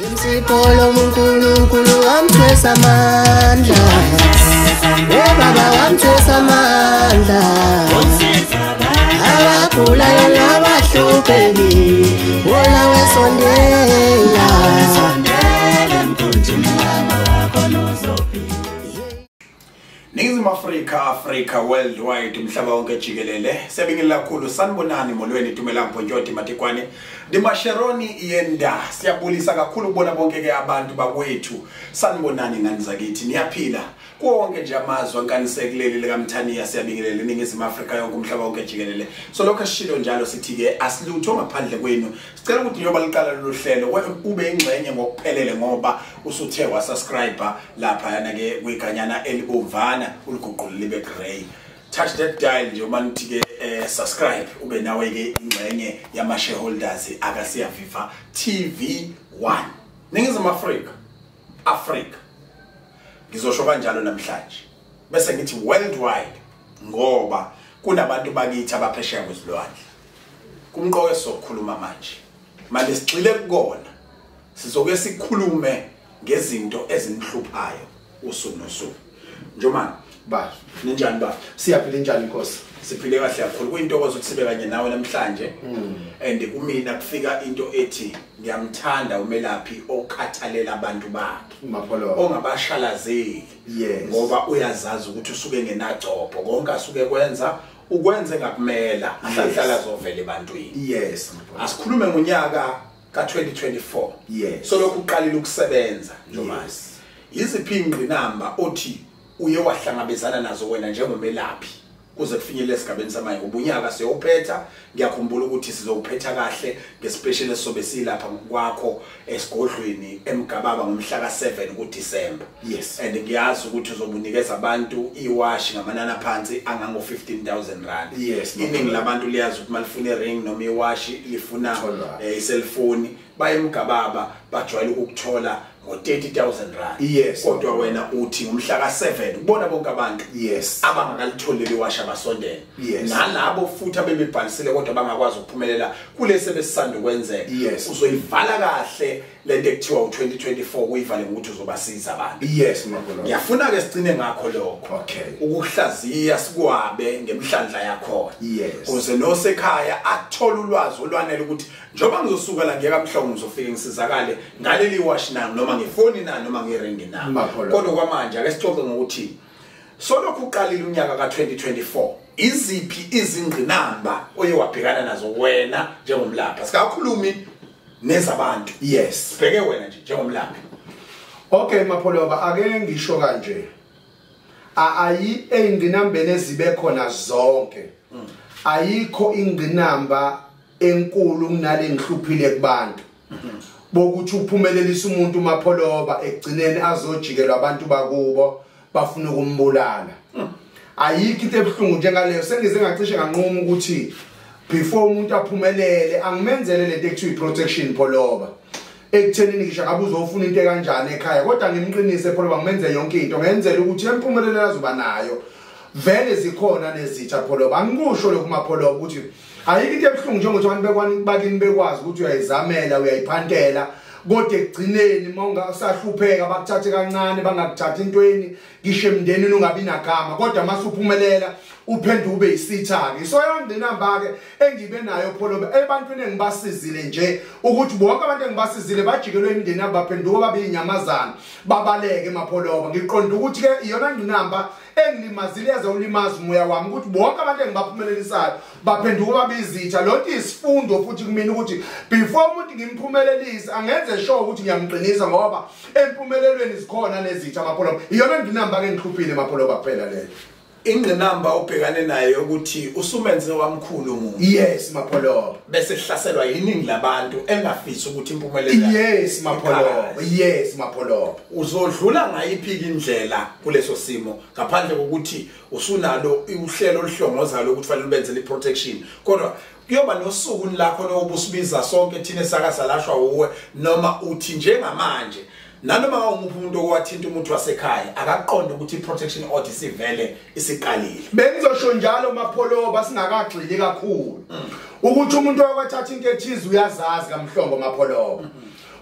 Insipho uNkulunkulu wamthwesa amandla. Baba wamthwesa amandla. Abagulayo nabahluphekile, wona wesondela. Ningizimu Afrika, Africa worldwide, umhlaba wonke jikelele. Siyabingelela kakhulu, sanibonani, molweni, dumelang, bonjoti, matikwane, dimasheroni yenda. Siyabulisa kakhulu kubona bonke ke abantu bakwethu. Sanibonani ngani zakithi, niyaphila. Kuwo wonke nje amazwe ankanisekuleli likaMthaniya, siyabingelela iNingizimu Afrika yonke, umhlaba wonke jikelele. So lokho esishilo njalo sithi ke asilutho ngaphandle kwenu. Sicela ukuthi njengoba liqala lolu hlelo ube ingxenye ngokuphelele, ngoba usuthe wasubscribe lapha yana ke kwiganyana elibomvana uliguqule libe grey. Touch that dial nje uma nithi ke subscribe, ube nawe ke ingxenye yama shareholders aka Siyaviva TV1. Ningizimu Afrika, Africa. Ngizosho kanjalo namhlanje. Bese ngithi worldwide, ngoba kunabantu bakithi abaphesheya kwezilwandle. Kumqoke sokukhuluma manje. Manje sigxile kukona. Sizoke sikhulume ngezinto ezinhluphayo usuku nosuku. Njomani, ba, ninjani ba? Siyaphila, njani Nkosi? Siphile kahle kakhulu. Kuyintokozo ukuthi sibe kanye nawe namhlanje. And kumina kufika into ethi ngiyamthanda umelaphi okhathalela abantu bakhe. Mapholo. Ongabashalazeli. Yes. Ngoba uyazazi ukuthi usuke ngenagcobho, konke asuke kwenza ukwenze ngakumela, ahlala azovela ebantwini. Yes. Asikhulume ngonyaka ka2024. Yes. So lokhu uqalile ukusebenza Njomani. Yes. Yiziphi ingqinamba othi uye wahlangabezana nazo wena njengomelaphi kuze kufinyelele esigabeni samanje? Ubunyaka siyophetha, ngiyakhumbula ukuthi sizowuphetha kahle ngespecial esizobe silapha kwakho esigodlweni eMgababa ngomhla ka7 kuDecember. Yes. And ngiyazi ukuthi uzobunikeza abantu iwashi ngamanani aphansi angango 15,000 rand. Yes. Iningi labantu liyazi ukuthi malifuna iring noma iwashi lifuna Tholwa. Iselfoni, baye eMgababa bajwayele ukukuthola ngo 30,000 rand. Yes. Kodwa wena uthi ngomhla ka7 ubona bonke abantu Yes. abangakalitholi liwasha basondele. Yes. Nalabo futhi abebebhalisile kodwa bangakwazi ukuphumelela kulesi besisanda ukwenzeka. Yes. Uzoyivala kahle lento ekuthiwa u2024, kuyivale ngokuthi uzobasiza abantu. Yes, Mapholo. Ngiyafuna ke sigcine ngakho lokho. Okay. Ukuhlaziya sikwabe ngemhlandla yakhona. Yes. Uze nosekhaya athole ulwazi olwanele ukuthi njengoba ngizosuka la ngiye kaMhlongo ngizofika ngisizakale ngaleli wash na noma ngefoni na noma ngeringi na. Mapholo. Kodwa kwamanje ake sixoxe ngokuthi solokhu uqalile unyaka ka2024, iziphi izingqinamba oye wabhekana nazo wena njengomlaphi? Sikakhulumi nezabantu. Yes. Sibheke wena nje njengomlaphi. Okay Mapholoba, ake ngisho kanje. Ayi eyingqinambeni ezibe khona zonke. Ayikho ingqinamba enkulu kunale ngihluphile kubantu. Bokuthi uphumelelisa umuntu Mapholoba ekugcineni azojikelwa abantu bakubo bafuna ukumbulala. Ayikho into ebuhlungu njengaleyo. Sengize ngacishe nganquma ukuthi before umuntu aphumelele angimenzele lento ekuthiwa i-protection Pholoba. Ekuthenini ngisho ngabe uzofuna into ekanjani ekhaya, kodwa ngimqinise Pholoba, ngimenze yonke into ngenzele ukuthi empumelelo azoba nayo. Vele zikhona nezitha Pholoba. Angikusho lokhu Mapholoba ukuthi ayikho into ebuhlungu njengokuthi abantu bakini bekwazi ukuthi uyayizamela uyayiphantela, kodwa ekugcineni mawungasahlupheka bakuthathe kancane, bangakuthathi intweni, ngisho emndenini ungabi nagama, kodwa masuphumelela uphenduke ube isitha ke. So yonke inamba ke engibe nayo Pholoba ebantwini engibasizile nje, ukuthi bonke abantu engibasizile bajikelwe imindeni yabo baphenduka babe inyamazana babaleke Mapholoba. Ngiqonda ukuthi ke iyona ngqinamba engilimazile yazawulimaza umoya wami, ukuthi bonke abantu engibaphumelelisayo baphenduka babe izitha. Lonto isifundo futhi kumina ukuthi before umuntu ngimphumelelise angenze sure ukuthi ngiyamqinisa, ngoba empumelelweni zikhona nezitha Mapholoba. Iyona ngqinamba ke engihluphile Mapholoba kuphela leyo. Ingqinamba obhekane nayo ukuthi usumenze wamkhulu umuntu. Yes Mapholoba. Bese hlaselwa yiningi labantu engafisi ukuthi impumelelo. Yes Mapholoba. Yes Mapholoba. Uzodlula ngayiphi indlela kuleso simo ngaphandle kokuthi usunalo uhlelo oluhlongozayo ukuthi fanele ubenzele iprotection? Kodwa kuyoba nosuku lakho lokubusibiza sonke thina sakasalashwa uwe, noma uthi njengamanje nanoma unguphi umuntu owathinta umuntu wasekhaya akaqonde ukuthi i-protection order sivele isiqalile. Bengizosho njalo Mapholoba singakagxili kakhulu ukuthi umuntu okwathatha into ethize uyazazi kaMhlongo Mapholoba.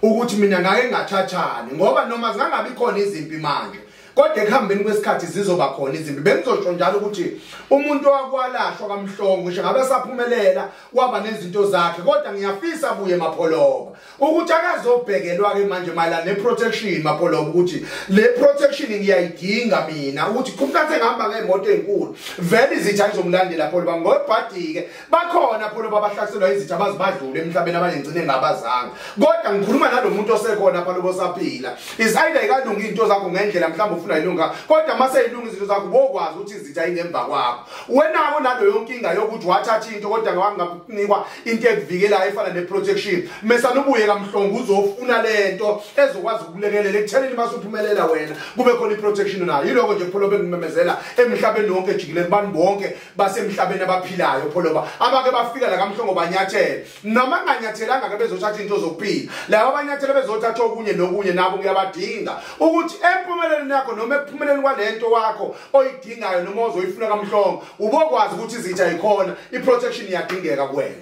Ukuthi mina ngake ngathathani ngoba noma zingangabi khona izimpi manje kodwa ekuhambeni kwesikhathi zizoba khona izimpi. Bengizosho njalo ukuthi umuntu owakwalashwa kaMhlongo ngisho ngabe saphumelela waba nezinto zakhe, kodwa ngiyafisa buye Mapholoba ukuthi akazobhekelwa ke manje mayelana neprotection Mapholoba, ukuthi le protection ngiyayidinga mina, ukuthi kumkathe ngihamba ngemoto enkulu vele izitha izomlandela Pholoba ngobhadike bakhona Pholoba abahlaselwa izitha abazibadlule emhlabeni abanye ngcine ngabazanga. Kodwa ngikhuluma nalomuntu osekhona Pholoba osaphila, is either ikalunga into zakho ngendlela mhlawumbe ufuna ilunga, kodwa mase ilunga izinto zakho bokwazi ukuthi izitha ingemva kwakho. Wena unaleyo nkinga yokuthi wathatha into kodwa wangakunikwa into ekuvikelayo efana neprotection, mesana ubuye kaMhlongo uzofuna lento ezokwazi ukulekelela ekuthenini masuphumelela wena kube khona iprotection nayo. Yiloko nje Pholoba engimemezela emhlabeni wonke jikelele, kubantu bonke basemhlabeni abaphilayo Pholoba abake bafika la kaMhlongo banyathela, noma nganyathelanga ke bezothatha into zokuphila, laba abanyathela bezothatha okunye nokunye nabo ngiyabadinga ukuthi empumelelweni yakho noma ekuphumeleni kwalento wakho oyidingayo noma ozoyifuna kaMhlongo ubokwazi ukuthi izitha ikhona, iprotection iyadingeka kuwena.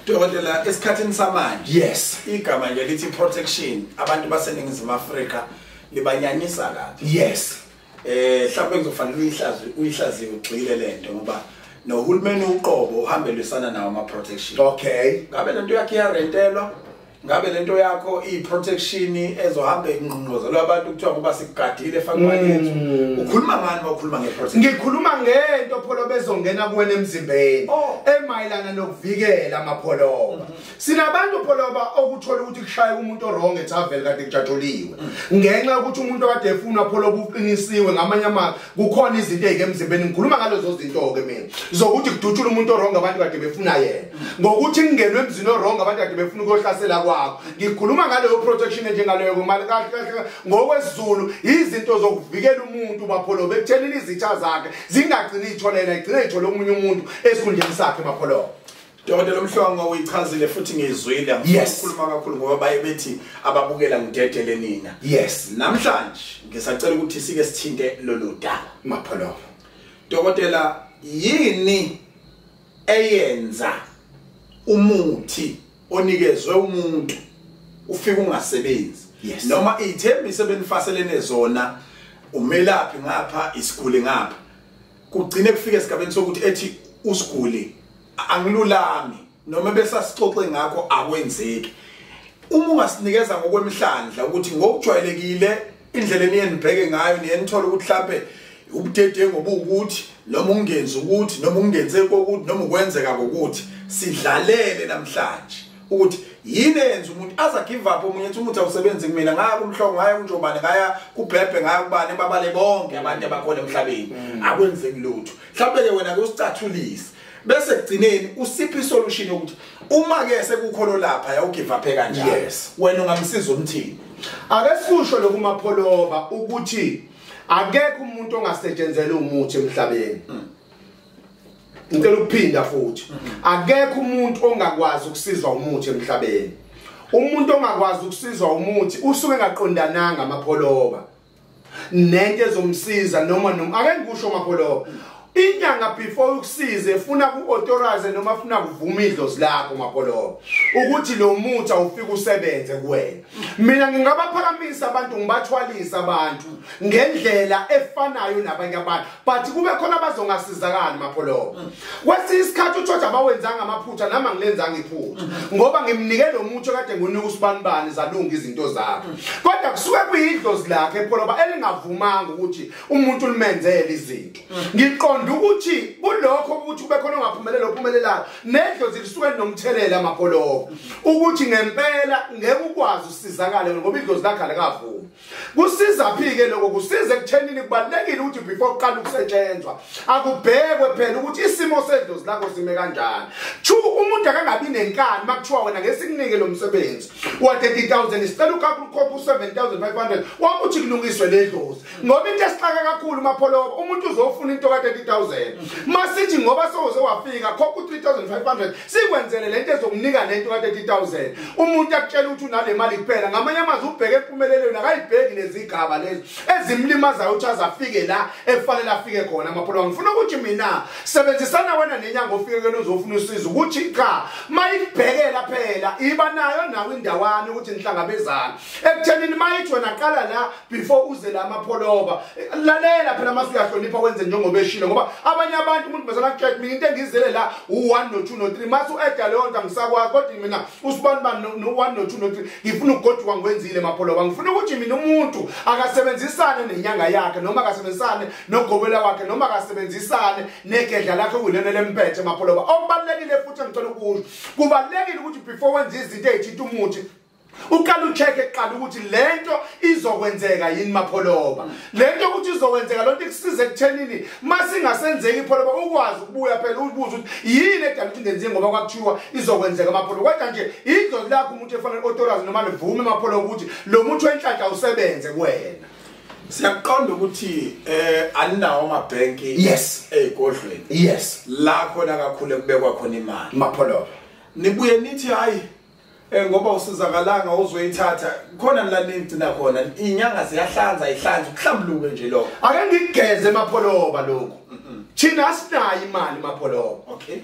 Dokotela, esikhathini samanje, yes, igama nje lithi protection abantu baseNingizimu Afrika libanyanyisa kabi. Yes, mhlawumbe kuzofanele uyihlaziye ugxile lento ngoba nohulumeni uqobo uhambelwisana nawo ama protection. Okay, ngabe lento yakhe iyarentelwa, ngabe lento yakho i-protection ezohamba ingqongqozelwa abantu kuthiwa ngoba sikugadile efaka imali yethu. Ukhuluma ngani mawukhuluma ngeprotection? Ngikhuluma ngento Pholoba ezongena kuwena emzimbeni emayelana nokuvikela Mapholoba. Sinabantu Pholoba okuthola ukuthi kushaya umuntu wrong etavern kade kujatshuliwe ngenxa yokuthi umuntu okade efuna Pholoba uqinisiwe ngamanye amazwi kukhona izinto ezike emzimbeni. Ngikhuluma ngalezo zinto ke mina zokuthi kudutshula umuntu wrong abantu kade befuna yena, ngokuthi kungenwe emzini wrong abantu kade befuna ukuyohlasela kwakho. Ngikhuluma ngaleyo protection njengaleyo mali kahle kahle ngokwesiZulu izinto zokuvikela umuntu Mapholoba ekuthenini izitha zakhe zingagcini itholela igcine ithole omunye umuntu esikhundleni sakhe Mapholoba. Dokotela Mhlongo uyichazile futhi ngizwile, ngikhuluma kakhulu ngoba baye bethi ababukela ngidedele nina. Yes, namhlanje ngisacela ukuthi sike sithinte lolu daba Mapholoba. Dokotela, yini eyenza umuthi onikezwe umuntu ufika ungasebenzi? Yes. Noma ithembiso benifaselene zona umelaphi ngapha isiguli ngapha kugcine kufike esigabeni sokuthi ethi usiguli angilulami noma besasixoxe ngakho akwenzeki. Uma ungasinikeza ngokwemihlandla ukuthi ngokujwayelekile indlela eniyenibheke ngayo niyenithola ukuthi mhlambe ubudedengu obuwukuthi noma ungenzi ukuthi noma ungenze kokuthi noma ukwenzeka kokuthi, sidlalele namhlanje ukuthi yini enza umuntu aza give up omunye ethi umuthi awusebenzi kumina, ngaya kuMhlongo, ngaya kuNjobane, ngaya kuBhebhe, ngaya kubani, babale bonke abantu abakhona emhlabeni akwenzeki lutho. Mhlawumbe ke wena ke usicathulise bese kugcineni usiphi isolution yokuthi uma ke sekukholo lapha ya ugive up kanjalo. Yes, wena ungamsiza umthini? Ake sikusho lokhu Mapholoba ukuthi akekho umuntu ongasetshenzela umuthi emhlabeni. Ngicela ukuphinda futhi, akekho umuntu ongakwazi ukusizwa umuthi emhlabeni. Umuntu ongakwazi ukusizwa umuthi usuke engaqondananga Mapholoba nento ezomsiza noma ake ngikusho Mapholoba, inyanga before ukusize ufuna ku-authorize noma ufuna kuvuma idlozi lakho Mapholoba ukuthi lo muthi awufike usebenze kuwena. Mina ngingabaphakamisa abantu ngibathwalisa abantu ngendlela efanayo nabanye abantu, but kube khona abazongasizakali Mapholoba. Kwesinye isikhathi uthola abawenzanga amaphutha nami angilenzanga iphutha ngoba ngimnike lo muthi kade ngunika usibanibani zalunga izinto zakhe, kodwa kusuke kuyidlozi lakhe Pholoba elingavumanga ukuthi umuntu limenzele izinto. Ngiqonda ukuthi kulokho ukuthi kube khona ongaphumelela ophumelelayo nedlozi lisuke linomthelela Mapholoba ukuthi ngempela ngeke ukwazi usizakale ngoba idlozi lakhe alikavumi. Kusiza phi ke lokho? Kusiza ekuthenini kubalekile ukuthi before uqala ukusetshenzwa akubhekwe phela ukuthi isimo sedlozi lakho sime kanjani. Chu umuntu akangabi nenkani makuthiwa wena ngesikunike lo msebenzi wa 30,000 isicela ukhokhe u7,500 wakuthi kulungiswe ledlozi, ngoba into esixaka kakhulu Mapholoba umuntu uzofuna into ka 30,000 masithi ngoba soze wafika khokha u3500 sikwenzele lento ezokunika lento ka 30,000. Umuntu akutshela ukuthi unale mali kuphela, ngamanye amazwi ubheke empumelelweni Akayibheki lezigaba lezi ezimlimazayo ukuthi azafike la efanele afike khona Mapholoba. Ngifuna ukuthi mina sebenzisana wena nenyanga ofike kena uzofuna usizo ukuthi cha mayibhekela phela iba nayo nawe indawana ukuthi nihlangabezana ekuthenini mayithi wena qala la before uze la Mapholoba. Lalela phela mase uyahlonipha wenze njengoba eshilo, ngoba abanye abantu umuntu bezana kutshela mina into engizele la u1 no2 no3 mase ueda leyo nto angisakwazi, kodwa mina usibani bani no1 no2 no3 ngifuna ukugoduka ngikwenzile Mapholoba. Ngifuna ukuthi mina umuntu akasebenzisane nenyanga yakhe noma akasebenzisane nogobela wakhe noma akasebenzisane negedla lakhe kulena lempethe Mapholoba. Okubalulekile futhi engicela ukusho, kubalulekile ukuthi before wenze izinto ezithinta umuthi uqala ucheck eqala ukuthi lento izokwenzeka yini Mapholoba. Lento ukuthi izokwenzeka lonto ikusize ekuthenini masingasenzeki Pholoba ukwazi ukubuya phela ubuze ukuthi yini edala ukuthi ngenziwe ngoba kwakuthiwa izokwenzeka Mapholoba. Kodwa nje idlozi lakho umuntu efanele authorize noma livume Mapholoba ukuthi lo muntu wenhlanhla usebenze kuwena. Siyaqonda ukuthi aninawo amabhenki yes ezigodlweni, yes, la khona kakhulu kubekwa khona imali Mapholoba. Nibuye nithi hayi ngoba usizakalanga uzoyithatha khona la nigcina khona inyanga ziyahlanza ihlanza kuhlambuluke nje lokho. Ake ngigeze Mapholoba lokho. Thina asinayo imali Mapholoba. Okay,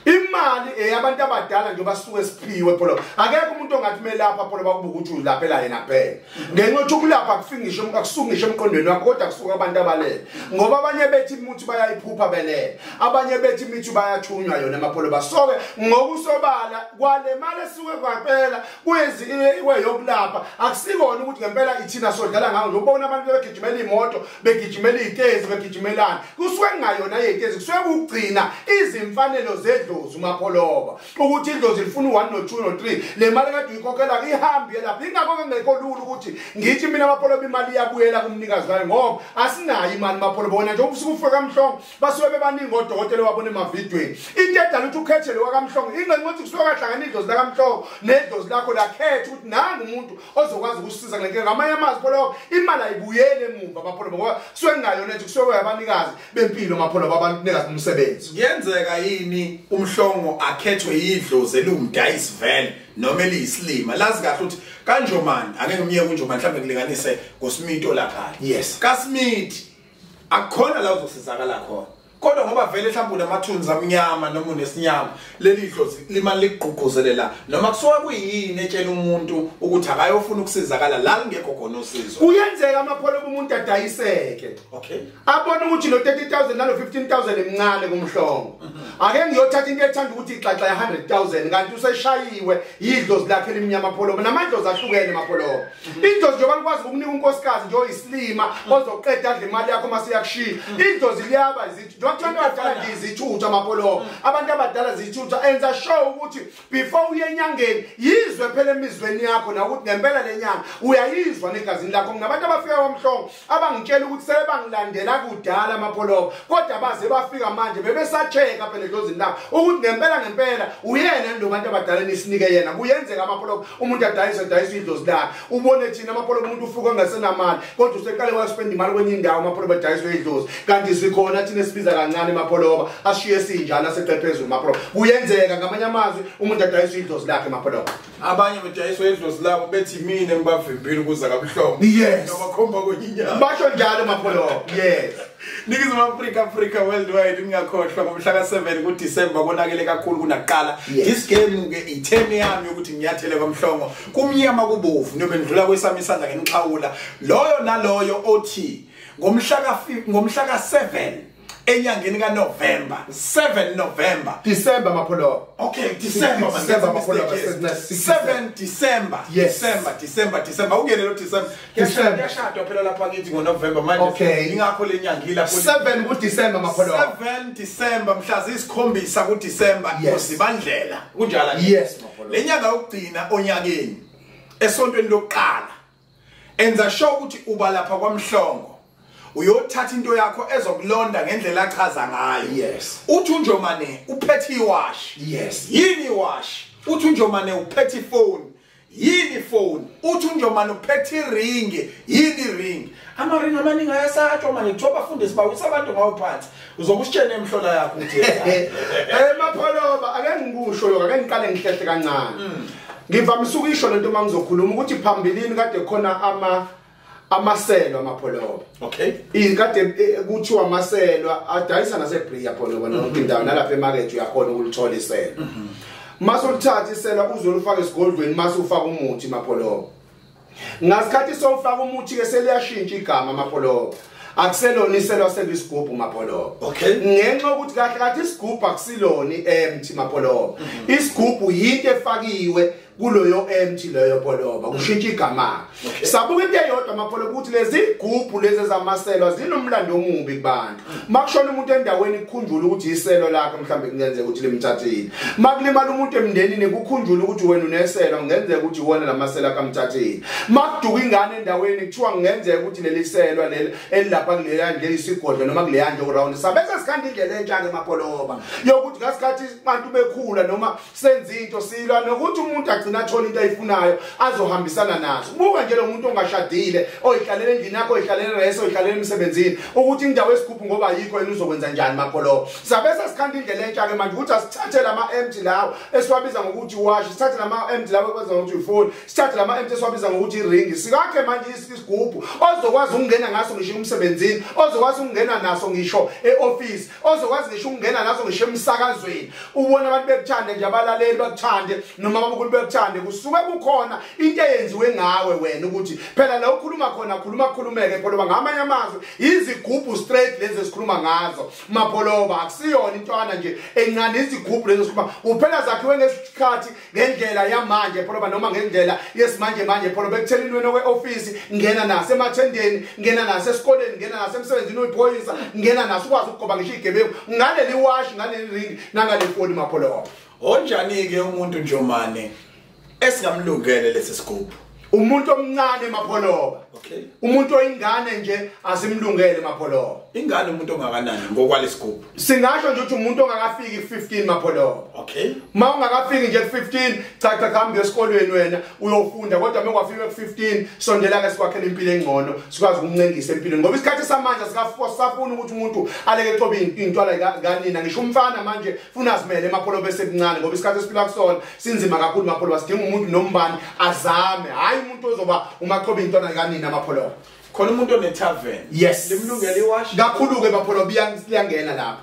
imali eyabantu abadala nje basuke siphiwe Pholoba. Akekho umuntu ongathi melapha Pholoba kuba ukuthi ulaphela yena phela ngenxa yokuthi ukulapha akufingishe akusungishe emqondweni wakho, kodwa kusuka abantu abalele ngoba abanye bethi imithi bayayiphupha belele, abanye bethi imithi bayathunywa yona Mapholoba. So ke ngokusobala kwale mali esuke kwaphela kwezi kweyokulapha akusikona ukuthi ngempela ithina sodlala ngayo nje. Ubona abantu begijimela imoto, begijimela izitezi, begijimelana, kusuke kungayona yezitezi, kusuke kugcina izimfanelo zedlozi Mapholoba ukuthi idlozi lifuna u1 no2 no3 le mali kade uyikhokhela ihambe lapha. Ingakho kungekho lula ukuthi ngithi mina Mapholoba imali iyabuyela kumnikazi wayo ngoba asinayo imali Mapholoba. Wena nje ubusuku ufika kaMhlongo basuke bebaningi odokotela wabona emavidweni, into edala ukuthi ukhethe lo kaMhlongo ingenxa ukuthi kusuke kahlangana idlozi lakaMhlongo nedlozi lakho lakhetha ukuthi nangu umuntu ozokwazi ukusiza kule nkinga. Ngamanye amazwi Pholoba imali ayibuyele emuva Mapholoba ngoba kusuke kungayona nje, kusuke kuyabanikazi bempilo Mapholoba abanikazi umsebenzi. Kuyenzeka yini uMhlongo akhethwe yidlozi elumdayisi vele noma eliyisilima lazi kahle ukuthi kanjomani ake ngimyeke uNjomani mhlawumbe kulinganise ngoSmith olakhaya, yes, kaSmith akukhona la uzosizakala khona, kodwa ngoba vele mhlawumbe unamathunzi amnyama noma unesinyama leli dlozi limali ligqugquzelela noma kusuka kuyini etshela umuntu ukuthi akayofuna ukusizakala la lingekho khona usizo. Kuyenzeka Mapholoba umuntu adayiseke, okay, abone ukuthi lo 30,000 nalo 15,000 emncane kuMhlongo, ake ngiyothatha into ethanda ukuthi ixaxa ya 100,000 kanti useshayiwe yidlozi lakhe elimnyama Mapholoba. Namadlozi ahlukene Mapholoba. Idlozi njengoba likwazi ukunika unkosikazi nje oyisilima ozoqeda adle imali yakho mase yakushiya, idlozi liyaba izithi abantu abadala izithutha Mapholoba, abantu abadala zithutha. Enza sure ukuthi before uye enyangeni yizwe phela emizweni yakho na ukuthi ngempela lenyanga uyayizwa negazini lakho. Ngabantu abafika kwaMhlongo abangitshela ukuthi sebangilandela kudala Mapholoba, kodwa baze bafika manje bebesacheka phela edlozini lakho ukuthi ngempela ngempela uyena lo bantu abadala nisinike yena. Kuyenzeka Mapholoba umuntu adayise adayise idlozi lakhe, ubone thina Mapholoba umuntu ufuka engasenamali kodwa useqale waspend imali kwenye indawo Mapholoba adayiswe idlozi, kanti sikhona thina esibiza kancane Mapholoba ashiye sinjalo aseqephezulu Mapholoba. Kuyenzeka ngamanye amazwi umuntu adayiswe idlozi lakhe Mapholoba. Abanye bedayiswe idlozi labo bethi mina ngibavimbile ukuza kaMhlongo, yes, noma khomba kwenye basho njalo Mapholoba, yes. Ningizimu Afrika, Africa worldwide, ningakhohlwa ngomhla ka7 kuDecember konakele kakhulu kunaqala. This game ke i10 yami ukuthi ngiyathele kwaMhlongo kumnyama kubovu noma ndlula kwesami isandla ngenixhawula loyo naloyo othi ngomhla ka7 enyangeni kaNovember, 7 November, December Mapholoba. Okay, December, December Mapholoba, 7 December, yes, December, December, December. Ungene lo December. December. Yashadwa phela lapha kithi ngoNovember manje. Okay. Ingakho lenyanga ilapho. 7 ku December Mapholoba. 7 December mhla ziyisikhombisa ku December kusibandlela. Kunjalo nje? Yes Mapholoba. Lenyanga yokugcina onyakeni esontweni lokuqala enza sure ukuthi uba lapha kwaMhlongo. Uyothatha into yakho ezokulonda ngendlela achaza ngayo. Yes. Uthi uNjomane uphethe iwashi. Yes. Yini iwashi? Uthi uNjomane uphethe ifone. Yini ifone? Uthi uNjomane uphethe iringi. Yini iringi? Amaringi amaningi ayasatshwa manje kuthiwa abafundisi bawisa abantu ngawo phansi. Uzokusitshela emhlola yakho uthi Mapholoba ake ngikusho lokho, ake ngiqale ngihlehle kancane. Ngivamise ukuyisho lento mangizokhuluma ukuthi phambilini kade khona amaselwa Mapholoba. Okay. Ikade kuthiwa amaselwa adayisa naseBria Pholoba nonke indawo nalapha emarket uyakhona ukulithola iselo. Mase ulithatha isela uzolufaka esigodlweni mase ufaka umuthi Mapholoba. Ngasikhathi sofaka umuthi ke seliyashintsha igama Mapholoba. Akuselona iselwa selisigubhu Mapholoba. Okay. Ngenxa ukuthi kahle kahle isigubhu akusilona empty Mapholoba. Isigubhu yinto efakiwe kuloyo empty leyo Pholoba kushintsha igama. Sabuka into eyodwa Mapholoba ukuthi lezi igubhu lezi zamaselwa zinomlando omubi kubantu. Makushona umuntu endaweni kukhunjula ukuthi iselo lakhe mhlambe kungenzeka ukuthi limthathile. Makulimala umuntu emndenini kukhunjula ukuthi wena uneselo kungenzeka ukuthi wona lamasela kamthathile. Makuduka ingane endaweni kuthiwa kungenzeka ukuthi leli selwa leli elilapha kuleya ndle isigodlo noma kuleya ndle round. Sabese sikhanda indlela entsha ke Mapholoba yokuthi ngasikhathi abantu bekhula noma senza into silwa nokuthi umuntu athola into ayifunayo azohambisana nazo. Buka nje lo muntu ongashadile oyihlalela endlini yakho oyihlalela rest oyihlalela emsebenzini ukuthi indawo esigubhu ngoba ayikho yena uzokwenza njani Mapholoba. Sabese sikhanda indlela entsha ke manje ukuthi asithathe lama empty lawo esiwabiza ngokuthi wash, sithathe lama empty lawo ekwazi ngokuthi ifoni, sithathe lama empty esiwabiza ngokuthi ring. Sikakhe manje isigubhu ozokwazi ukungena ngaso ngisho emsebenzini, ozokwazi ukungena naso ngisho eoffice, ozokwazi ngisho ukungena naso ngisho emsakazweni. Ubona abantu bekuthande nje abalaleli bakuthande noma abakhulu bekuthande. Kusuke kukhona into eyenziwe ngawe wena ukuthi phela la ukhuluma khona khuluma khulumeke Pholoba. Ngamanye amazwi izigubhu straight lezi esikhuluma ngazo Mapholoba akusiyona intwana nje encane, izigubhu lezi esikhuluma kuphela zakhiwe ngesikhathi ngendlela yamanje Pholoba noma ngendlela yesimanje manje Pholoba. Ekuthenini wena kweoffice ngena naso emathendeni, ngena naso esikoleni, ngena naso emsebenzini oyiphoyisa, ngena naso ukwazi ukugoba ngisho igebengu ngaleli wash, ngaleli ring nangale foni Mapholoba. Onjani ke umuntu Njomane esingamlungele lesi sigubhu? Umuntu omncane Mapholoba. Okay. Umuntu oyingane nje asimlungele Mapholoba. Ingane umuntu ongakanani ngokwalesigubhu? Singasho nje ukuthi umuntu ongakafiki 15 Mapholoba. Okay. Ma ungakafiki nje 15 cha cha hamba esikolweni wena uyofunda, kodwa mengwafika ku15 sondela ke sikwakhela impilo engcono, sikwazi ukumncengisa empilweni ngoba isikhathi samanje sikafuna ukuthi umuntu aleke ecobe intwala kanina. Ngisho umfana manje funa azimele Mapholoba esekuncane ngoba isikhathi esiphila kusona sinzima kakhulu Mapholoba. Sidinga umuntu nombani azame, hayi umuntu ozoba umaqobe intwana kanina Mapholoba. Khona umuntu one tavern. Yes. Limlungele iwashi kakhulu ke Mapholoba, liyangena lapha.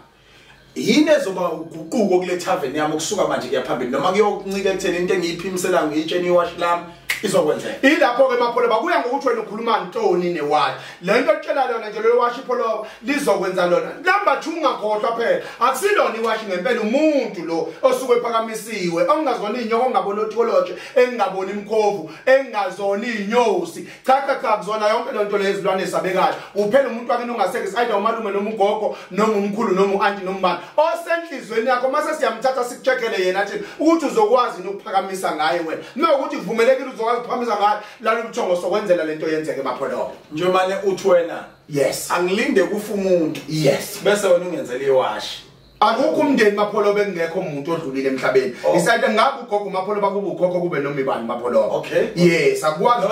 Yini ezoba uguquko kule tavern yami ukusuka manje kuya phambili noma kuyokuncika ekutheni into engiyiphimisela ngiyitsheni iwashi lami izokwenzeka? Ilapho ke Mapholoba kuya ngokuthi wena ukhuluma ntoni newashi. Le nto otshela lona nje lo washi Pholoba lizokwenza lona. Number 2 ungakhohlwa phela akusilona iwashi ngempela, umuntu lo osuke ephakamisiwe ongazona inyoka, ongaboni othikoloshe, engaboni imkhovu, engazona inyosi. Cha cha cha kuzona yonke lento lezilwane esabekayo. Uphela umuntu wakhe ongasekho, either umalume noma ugogo noma umkhulu noma uanti noma ubani osenhlizweni yakho. Mase siyamthatha sikucheckele yena athi ukuthi uzokwazi ukuphakamisa ngaye wena. Uma ukuthi kuvumelekile uzokwazi ukuphakamisa ngaye lalo ubuthongo sokwenzela lento yenzeke Mapholoba. Njomane uthi wena yes angilinde kufa umuntu. Yes. Bese wena ungenzela iwashi. Akukho umndeni Mapholoba engekho umuntu odlulile emhlabeni. Isayide ngabe ugogo Mapholoba kuba ugogo kube noma ibani Mapholoba. Okay. Yes, akwazi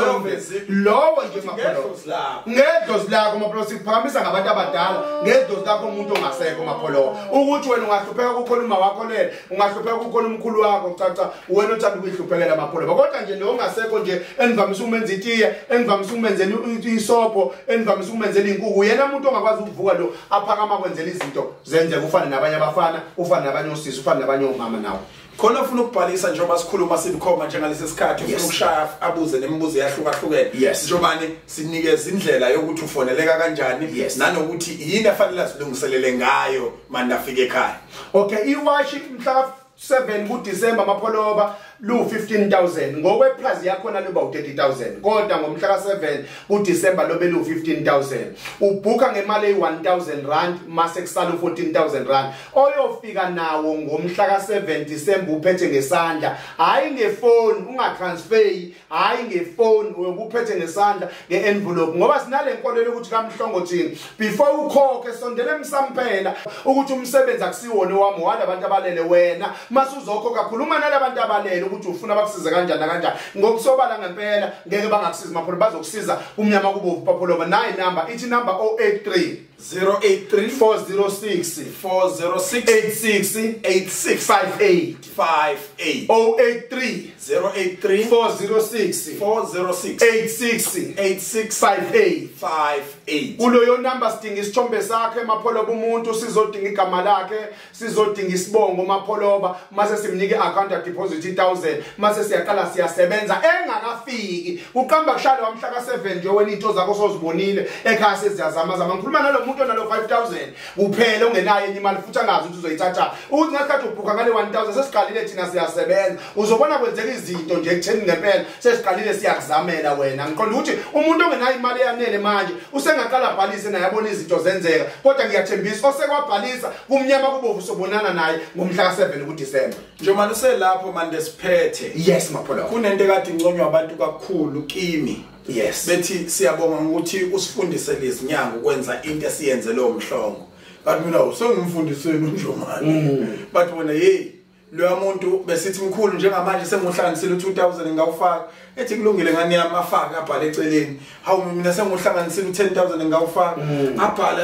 lowo nje Mapholoba. Ngedlozi lakho Mapholoba sikuphakamisa ngabantu abadala, ngedlozi lakho umuntu ongasekho Mapholoba. Ukuthi wena ungahlupheka kukhona uma wakho lele, ungahlupheka kukhona umkhulu wakho, cha cha wena othanda ukuyihluphekela Mapholoba. Kodwa nje lo ongasekho nje endivamise umenza itiye, endivamise umenzela isobho, endivamise umenzela inkuku, yena umuntu ongakwazi ukuvuka lo aphakama kwenzela izinto zenzeke ufane nabanye abafana, ufana nabanye osisi, ufana nabanye omama nawe. Khona ufuna ukubhalisa njengoba sikhuluma sibukhoma njengalesi sikhathi, ufuna ukushaya abuze nemibuzo eyahlukahlukene. Njengobani sinikeza indlela yokuthi ufoneleka kanjani nanokuthi yini afanele azilungiselele ngayo manje afike ekhaya. Okay, iwashi mhla 7 kuDecember Mapholoba lu 15,000 ngokwe price yakhona luba u30,000 kodwa ngomhla ka7 kuDecember lobe lu 15,000. Ubhuka ngemali eyi1000 rand mase kusala u14000 rand oyofika nawo ngomhla ka7 December uphethe ngesandla, hayi ngefoni, ungatransfer, hayi ngefoni, uyokuphethe ngesandla ngeenvelope ngoba sinale nkolelo ukuthi kaMhlongo thini before ukhokhe sondele emsamphela ukuthi umsebenzi akusiwona wami walabantu abalele wena mase uzokhokha. Khuluma nalabantu abalele ukuthi ufuna bakusize kanjani nakanjani. Ngokusobala ngempela ngeke bangakusiza Mapholoba, bazokusiza kumnyama kubovu Mapholoba. Nayi number, ithi number 083 083 406 406 86 86 58 58 083 083 406 406 86 86 58 58. Kuloyo number sidinga isithombe sakhe Mapholoba, umuntu sizodinga igama lakhe, sizodinga isibongo Mapholoba, mase simnike account deposit 1000, mase siyaqala siyasebenza engakafiki. Uqamba kushalo wamhla ka7 nje wena into zakho sozibonile ekhaya seziyazama zama. Ngikhuluma nalo muntu onalo 5000 kuphela ongenayo enye imali futhi angazi ukuthi uzoyithatha. Uthi ngasikhathi ubhuka ngale 1000 sesiqalile thina siyasebenza. Uzobona kwenzeka izinto nje ekutheni ngempela sesiqalile siyakuzamela wena. Ngiqonda ukuthi umuntu ongenayo imali eyanele manje usengaqala abhalise naye abone izinto zenzeka. Kodwa ngiyathembisa osekwabhalisa kumnyama kubovu sobonana naye ngomhla ka7 kuDisemba. Njengoba uselapho manje siphethe. Yes Mapholoba. Kunento ekade inconywa abantu kakhulu kimi. Yes. Bethi siyabonga ukuthi usifundise lezinyanga ukwenza into esiyenze lo mhlongo. Kanti mina usengumfundisweni uNjomane. Bathi bona hey loya muntu besithi mkhulu njengamanje senguhlanganisile 2000 ngawufaka, ethi kulungile ngani yami afake abhale eceleni. Hawu mina senguhlanganisile 10000 ngawufaka, abhale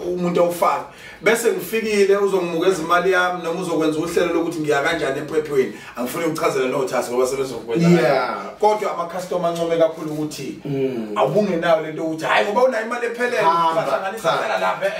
umuntu awufaka. Bese ngifikile uzongimukeza imali yami noma uzokwenza uhlelo lokuthi ngiya kanjani emphephweni. Angifuni ukuchazela nothasi ngoba sebezokwenza. Kodwa ama customer ancome kakhulu ukuthi awubungenayo lento ukuthi hayi ngoba unayo imali ephelele uhlanganisa hlala lapha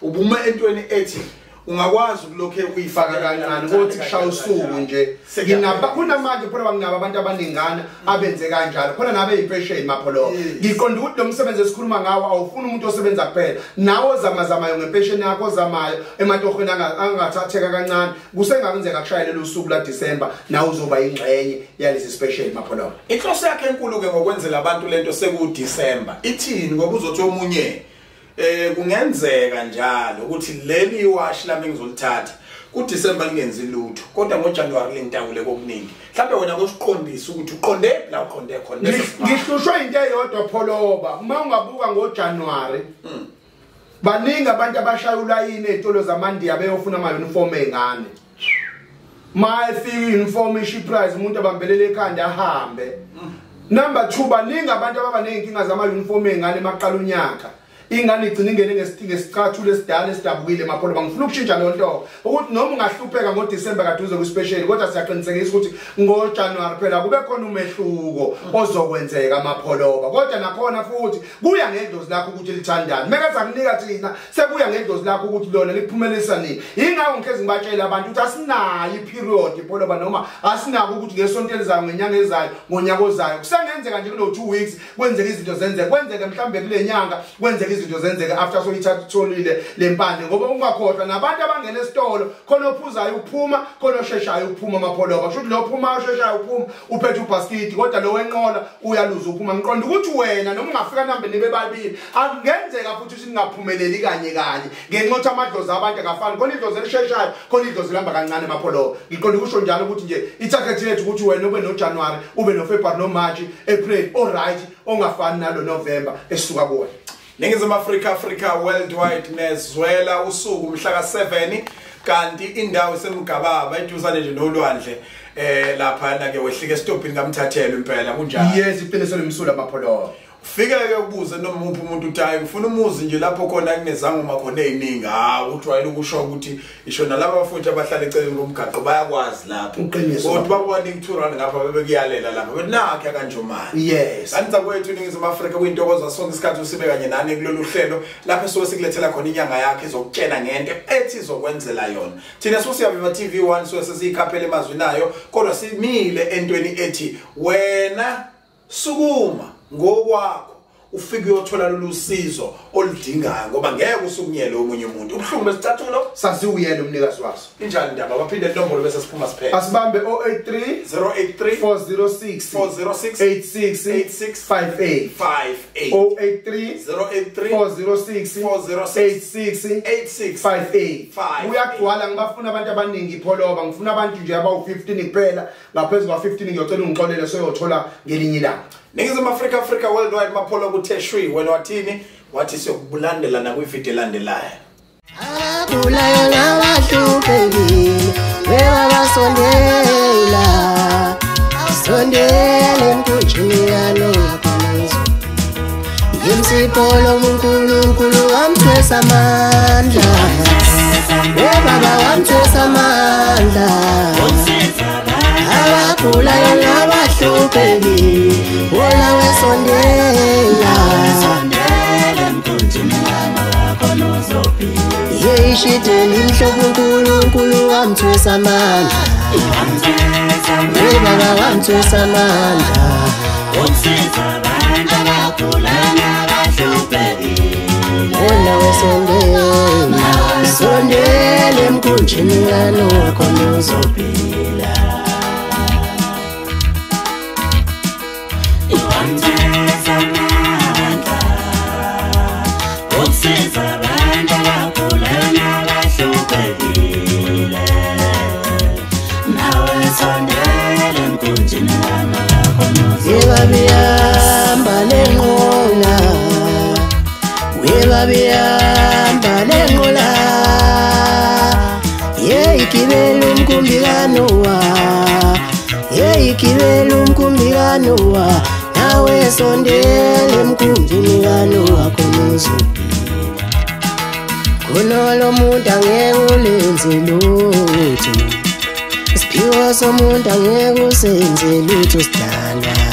ubume entweni ethi ungakwazi ukulokhe uyifaka kancane ukuthi kushaya usuku nje. Nginaba kunamanje phela banginabo abantu abaningana abenze kanjalo khona nabe impesheni Mapholoba. Ngiqonda ukuthi lo msebenzi esikhuluma ngawo awufuni umuntu osebenza kuphela, nawe ozamazamayo ngempesheni yakho ozamayo ematohweni angathatheka kancane kusengakenzeka kushayelele usuku la December nawe uzoba ingxenye yalesi special Mapholoba. Inhloso yakhe enkulu ke ngokwenzela abantu lento seku December ithini, ngoba uzothi omunye kungenzeka njalo ukuthi leli washi lami ngizolithatha kuDecember lingenzi lutho kodwa ngoJanuary lingitawule kokuningi. Mhlawumbe wena kusiqondisa ukuthi uqonde la uqonde khona. Ngihlushwa into eyodwa Pholoba, uma ungabuka ngoJanuary baningi abantu abashaya ulayini ezitolo zamandiya beyofuna ama uniform ezingane. Mayifika uniform ishi price umuntu abambelele ekhanda ahambe. Number 2 baningi abantu ababa nezinkinga zama uniform ezingane maqala unyaka. Ingane igcina ingene ngesicathulo esidala esidabukile Mapholoba. Ngifuna ukushintsha lo nto ukuthi noma ungahlupheka ngoDecember kade uze ku-special, kodwa siyaqinisekisa ukuthi ngoJanuary phela kube khona umehluko ozokwenzeka Mapholoba. Kodwa nakhona futhi kuya ngedlozi lakho ukuthi lithandani. Mekathi akunika thina sekuya ngedlozi lakho ukuthi lona liphumelisa nini. Yingakho ngikeze ngibatshela abantu ukuthi asinayo i-period Pholoba, noma asinako ukuthi ngesonto elizayo, ngenyanga ezayo, ngonyaka ozayo. Kusengenzeka nje kulo 2 weeks kwenzeke izinto zenzeke, kwenzeke mhlambe kule nyanga kwenzeke izinto zenzeke after soyithatholile lempande. Ngoba ungakhohlwa nabantu abangena esitolo khona ophuzayo uphuma, khona osheshayo uphuma Mapholoba. Kusho ukuthi lo phuma osheshayo uphuma uphethe ubhaskidi, kodwa lo wenqola uyaluza uphuma. Ngiqonda ukuthi wena noma ungafika nambe nibe babili akungenzeka futhi ukuthi ningaphumeleli kanye kanye ngenxa yokuthi amadlozi abantu akafani. Khona idlozi elisheshayo, khona idlozi lihamba kancane Mapholoba. Ngiqonda ukusho njalo ukuthi nje i-target yethu ukuthi wena ube noJanuary, ube noFebruary, noMarch, April alright, ongafani nalo November esisuka kuwona. Ningizimu Afrika, Africa worldwide nezwela usuku mhla ka7 kanti indawo isemgababa eduzane nje nolwandle lapha ke wehlike esitobhini kaMthathelo impela kunjalo. Yes, iqiniso lemsula Mapholoba. Ufike ke ubuze noma uphi umuntu uthi hayi ngifuna umuzi nje lapho khona kunezangoma khona eziningi. Ha ujwayele ukusho ukuthi isho nalabo abafundi abahlala eceleni komgaqo bayakwazi lapho. Kodwa bakwanika 2 rand ngapha bebekuyalela lapha. Bethi nakhe kanjomani. Yes. Kanti kwethu iNingizimu Afrika kuyintokozo sonke isikhathi usibe kanye nani kulolu hlelo lapho esuke sikulethela khona inyanga yakhe izokutshela ngento ethi izokwenzela yona. Thina Siyaviva TV1 so sesiyikhaphele emazwi nayo kodwa simile entweni ethi wena sukuma ngokwakho ufike uyothola lolu sizo oludingayo ngoba ngeke usukunyele omunye umuntu. Ubuhlungu besicathulo saziwuyena umnikazi waso. Injani indaba? Baphinde inombolo bese siphuma siphela. Asibambe 083 083 406 406 86 86 58 58 083 083 406 406 86 86 58. Uyagcwala, ngibafuna abantu abaningi ipholoba, ngifuna abantu nje abawu15 kuphela. Ngaphezulu kwa15 ngiyocela ungixolele soyothola ngelinye ilanga. Ningizimu Afrika, Africa worldwide Mapholo kuthe shwi wena wathini? Wathi siyokulandela na kwivideo elandelayo. Abagulayo nabahluphekile, bebabasondela. Sondela emkhunjini kaNowa khona uzophila. Yimsipho uNkulunkulu wamthwesa amandla. Baba wamthwesa amandla. Abagulayo nabahluphekile, wona wesondela. Yeyishide limhlophe uNkulunkulu wamthwesa amandla. Baba wamthwesa amandla. Wona wesondela, sondela emkhunjini kaNowa khona uzophila. Webabihamba lenqola, webabihamba lenqola, yeyigibela umkhumbi kaNowa, yeyigibela umkhumbi kaNowa, nawe sondela emkhunjini kaNowa khona uzophila. Khona lo muntu angeke ulenze lutho, isiphiwo somuntu angeke usenze lutho sidalwa.